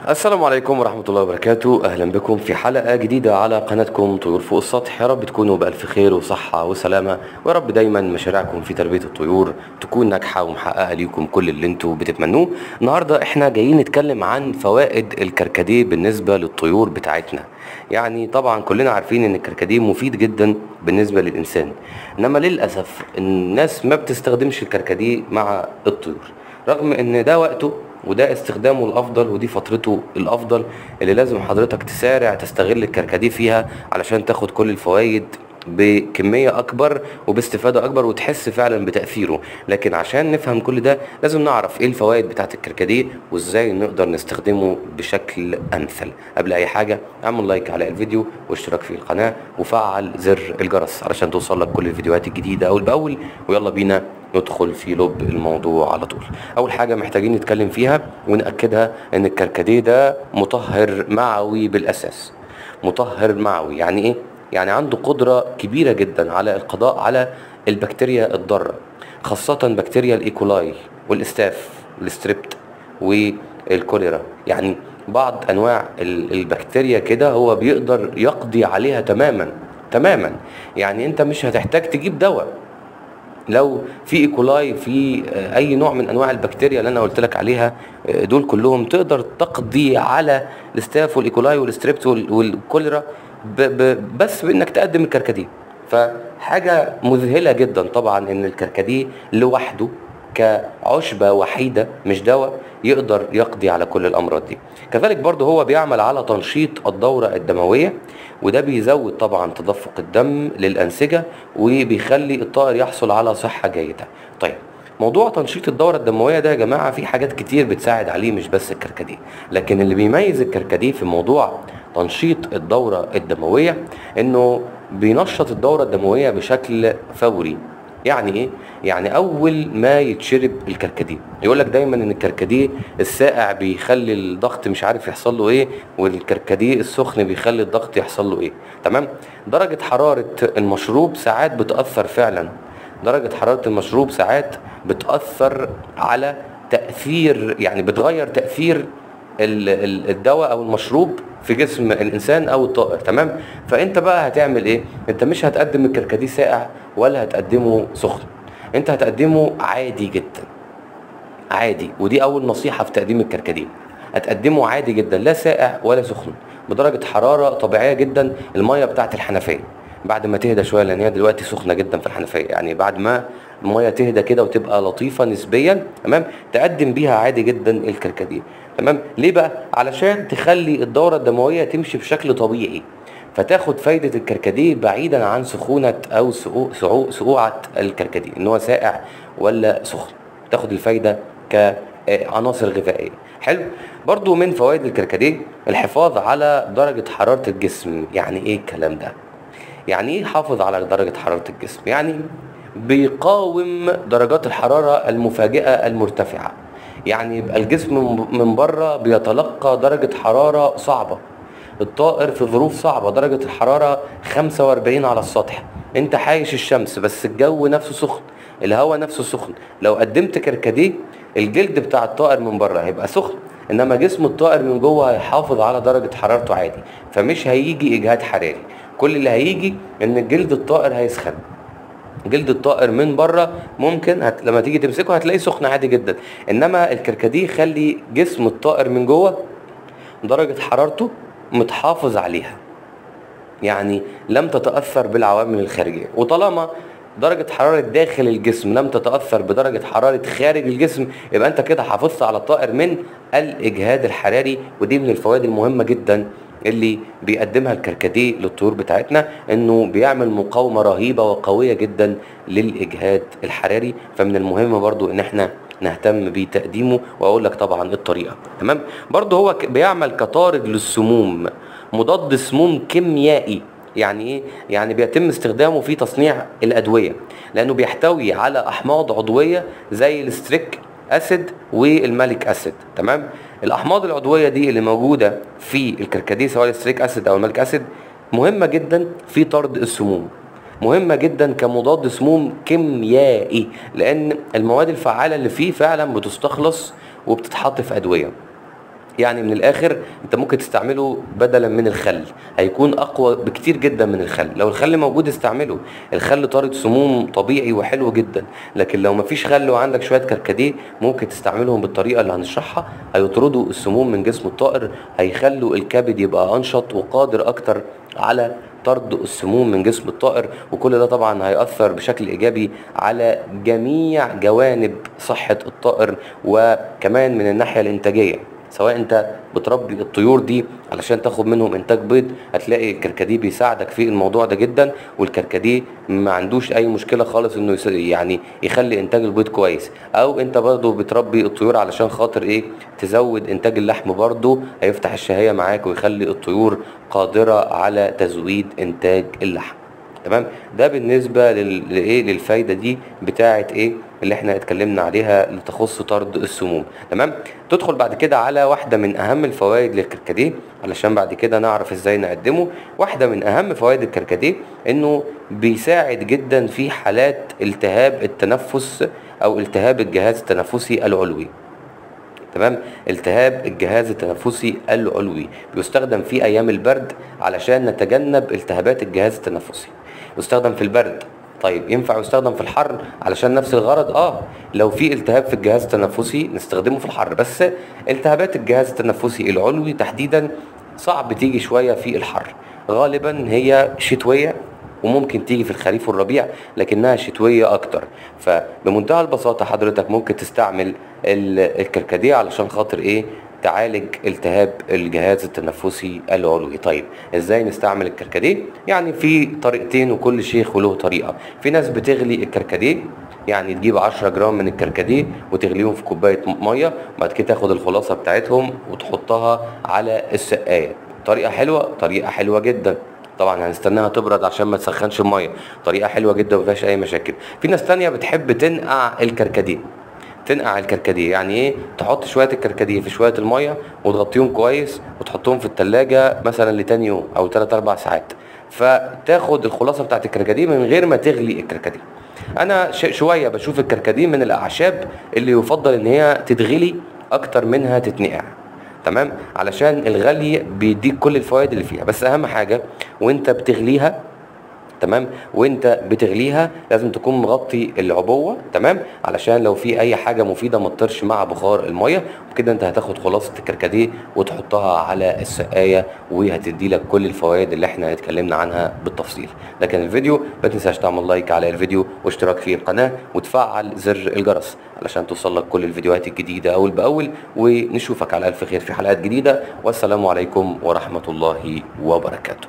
السلام عليكم ورحمة الله وبركاته. أهلا بكم في حلقة جديدة على قناتكم طيور فوق السطح. يا رب تكونوا بألف خير وصحة وسلامة، ويا رب دايما مشاريعكم في تربية الطيور تكون ناجحة ومحققة ليكم كل اللي انتوا بتتمنوه. النهاردة احنا جايين نتكلم عن فوائد الكركديه بالنسبة للطيور بتاعتنا. يعني طبعا كلنا عارفين ان الكركديه مفيد جدا بالنسبة للإنسان، انما للأسف الناس ما بتستخدمش الكركديه مع الطيور، رغم ان ده وقته وده استخدامه الافضل ودي فترته الافضل اللي لازم حضرتك تسارع تستغل الكركديه فيها علشان تاخد كل الفوائد بكمية اكبر وباستفادة اكبر وتحس فعلا بتأثيره. لكن عشان نفهم كل ده لازم نعرف ايه الفوائد بتاعت الكركديه وازاي نقدر نستخدمه بشكل امثل. قبل اي حاجة اعمل لايك على الفيديو واشتراك في القناة وفعل زر الجرس علشان توصل لك كل الفيديوهات الجديدة اول باول. ويلا بينا ندخل في لب الموضوع على طول. اول حاجة محتاجين نتكلم فيها ونأكدها ان الكركديه ده مطهر معوي بالاساس. مطهر معوي يعني ايه؟ يعني عنده قدرة كبيرة جدا على القضاء على البكتيريا الضارة، خاصة بكتيريا الايكولاي والاستاف والستريبت والكوليرا. يعني بعض انواع البكتيريا كده هو بيقدر يقضي عليها تماما تماما. يعني انت مش هتحتاج تجيب دواء لو في E. coli، في اي نوع من انواع البكتيريا اللي انا قلت لك عليها، دول كلهم تقدر تقضي على ال staph وال E. coli وال strept والكوليرا بس بانك تقدم الكركديه. فحاجه مذهلة جدا طبعا ان الكركديه لوحده كعشبه وحيده مش دواء يقدر يقضي على كل الامراض دي. كذلك برضه هو بيعمل على تنشيط الدورة الدموية، وده بيزود طبعا تدفق الدم للانسجه وبيخلي الطائر يحصل على صحة جيدة. طيب موضوع تنشيط الدورة الدموية ده يا جماعة في حاجات كتير بتساعد عليه مش بس الكركديه، لكن اللي بيميز الكركديه في موضوع تنشيط الدورة الدموية انه بينشط الدورة الدموية بشكل فوري. يعني ايه؟ يعني اول ما يتشرب الكركديه، يقول لك دايما ان الكركديه الساقع بيخلي الضغط مش عارف يحصل له ايه، والكركديه السخن بيخلي الضغط يحصل له ايه. تمام؟ درجة حرارة المشروب ساعات بتأثر فعلا، درجة حرارة المشروب ساعات بتأثر على تأثير، يعني بتغير تأثير الدواء او المشروب في جسم الانسان او الطائر. تمام؟ فانت بقى هتعمل ايه؟ انت مش هتقدم الكركديه ساقع ولا هتقدمه سخن، انت هتقدمه عادي جدا عادي. ودي اول نصيحة في تقديم الكركديه، هتقدمه عادي جدا لا ساقع ولا سخن، بدرجة حرارة طبيعية جدا. المية بتاعت الحنفية بعد ما تهدى شوية، لان هي دلوقتي سخنة جدا في الحنفية، يعني بعد ما المية تهدى كده وتبقى لطيفة نسبيا، تمام، تقدم بيها عادي جدا الكركديه. تمام؟ ليه بقى؟ علشان تخلي الدورة الدموية تمشي بشكل طبيعي، فتاخد فايده الكركديه بعيدا عن سخونة او سقوعه الكركديه ان هو ساقع ولا سخن، تاخد الفايدة كعناصر غذائية. حلو. برضو من فوائد الكركديه الحفاظ على درجه حرارة الجسم. يعني ايه الكلام ده؟ يعني ايه حافظ على درجة حرارة الجسم؟ يعني بيقاوم درجات الحرارة المفاجئة المرتفعة. يعني يبقى الجسم من بره بيتلقى درجة حرارة صعبة، الطائر في ظروف صعبة، درجة الحرارة 45 على السطح، انت حايش الشمس بس الجو نفسه سخن، الهواء نفسه سخن. لو قدمت كركديه الجلد بتاع الطائر من بره هيبقى سخن، انما جسم الطائر من جوه هيحافظ على درجة حرارته عادي، فمش هيجي اجهاد حراري. كل اللي هيجي ان جلد الطائر هيسخن، جلد الطائر من بره ممكن لما تيجي تمسكه هتلاقيه سخن عادي جدا، انما الكركديه يخلي جسم الطائر من جوه درجة حرارته متحافظ عليها، يعني لم تتأثر بالعوامل الخارجية. وطالما درجة حرارة داخل الجسم لم تتأثر بدرجة حرارة خارج الجسم، يبقى انت كده حافظت على الطائر من الإجهاد الحراري. ودي من الفوائد المهمة جدا اللي بيقدمها الكركديه للطيور بتاعتنا، انه بيعمل مقاومة رهيبة وقوية جدا للإجهاد الحراري. فمن المهم برضو ان احنا نهتم بتقديمه، واقول لك طبعا الطريقة. تمام؟ برضو هو بيعمل كطارد للسموم، مضاد سموم كيميائي. يعني ايه؟ يعني بيتم استخدامه في تصنيع الادوية، لانه بيحتوي على احماض عضوية زي ال citric acid وال malic acid. تمام؟ الاحماض العضوية دي اللي موجودة في الكركديه سواء ال citric acid او ال malic acid مهمة جدا في طرد السموم، مهمة جدا كمضاد سموم كيميائي، لان المواد الفعالة اللي فيه فعلا بتستخلص وبتتحط في ادوية. يعني من الاخر انت ممكن تستعمله بدلا من الخل، هيكون اقوى بكتير جدا من الخل. لو الخل موجود استعمله، الخل طارد سموم طبيعي وحلو جدا، لكن لو مفيش خل وعندك شوية كركديه ممكن تستعملهم بالطريقة اللي هنشرحها، هيطردوا السموم من جسم الطائر، هيخلوا الكبد يبقى انشط وقادر اكتر على طرد السموم من جسم الطائر، وكل ده طبعا هيأثر بشكل ايجابي على جميع جوانب صحة الطائر، وكمان من الناحية الانتاجية. سواء انت بتربي الطيور دي علشان تاخد منهم انتاج بيض، هتلاقي الكركديه بيساعدك في الموضوع ده جدا، والكركديه ما عندوش اي مشكلة خالص انه يعني يخلي انتاج البيض كويس. او انت برضو بتربي الطيور علشان خاطر ايه؟ تزود انتاج اللحم، برضو هيفتح الشهية معاك ويخلي الطيور قادرة على تزويد انتاج اللحم. تمام، ده بالنسبة لايه؟ للفايده دي بتاعه ايه اللي احنا اتكلمنا عليها اللي تخص طرد السموم. تمام، تدخل بعد كده على واحدة من اهم الفوائد للكركديه علشان بعد كده نعرف ازاي نقدمه. واحدة من اهم فوائد الكركديه انه بيساعد جدا في حالات التهاب التنفس او التهاب الجهاز التنفسي العلوي. تمام، التهاب الجهاز التنفسي العلوي بيستخدم في ايام البرد علشان نتجنب التهابات الجهاز التنفسي. يستخدم في البرد. طيب ينفع يستخدم في الحر علشان نفس الغرض؟ لو في التهاب في الجهاز التنفسي نستخدمه في الحر، بس التهابات الجهاز التنفسي العلوي تحديدا صعب تيجي شوية في الحر، غالبا هي شتوية وممكن تيجي في الخريف والربيع لكنها شتوية اكتر. فبمنتهى البساطة حضرتك ممكن تستعمل الكركديه علشان خاطر ايه؟ تعالج التهاب الجهاز التنفسي العلوي. طيب ازاي نستعمل الكركديه؟ يعني في طريقتين وكل شيخ وله طريقة. في ناس بتغلي الكركديه، يعني تجيب 10 جرام من الكركديه وتغليهم في كوباية مية، وبعد كده تاخد الخلاصة بتاعتهم وتحطها على السقاية. طريقة حلوة، طريقة حلوة جدا. طبعا هنستناها تبرد عشان ما تسخنش المية. طريقه حلوة جدا ومفيهاش اي مشاكل. في ناس تانية بتحب تنقع الكركديه. تنقع الكركديه يعني ايه؟ تحط شوية الكركديه في شوية المية وتغطيهم كويس وتحطهم في التلاجة مثلا لتاني يوم او 3 4 ساعات، فتاخد الخلاصة بتاعت الكركديه من غير ما تغلي الكركديه. انا شوية بشوف الكركديه من الاعشاب اللي يفضل ان هي تتغلي اكتر منها تتنقع. تمام، علشان الغلي بيديك كل الفوائد اللي فيها. بس اهم حاجة وانت بتغليها، تمام، وانت بتغليها لازم تكون مغطي العبوه، تمام، علشان لو في اي حاجة مفيدة ما تطيرش مع بخار المية. وكده انت هتاخد خلاصه الكركديه وتحطها على السقاية وهتدي لك كل الفوائد اللي احنا اتكلمنا عنها بالتفصيل. ده كان الفيديو، ما تنساش تعمل لايك على الفيديو واشتراك في القناة وتفعل زر الجرس علشان توصل لك كل الفيديوهات الجديدة اول باول، ونشوفك على الف خير في حلقات جديدة. والسلام عليكم ورحمة الله وبركاته.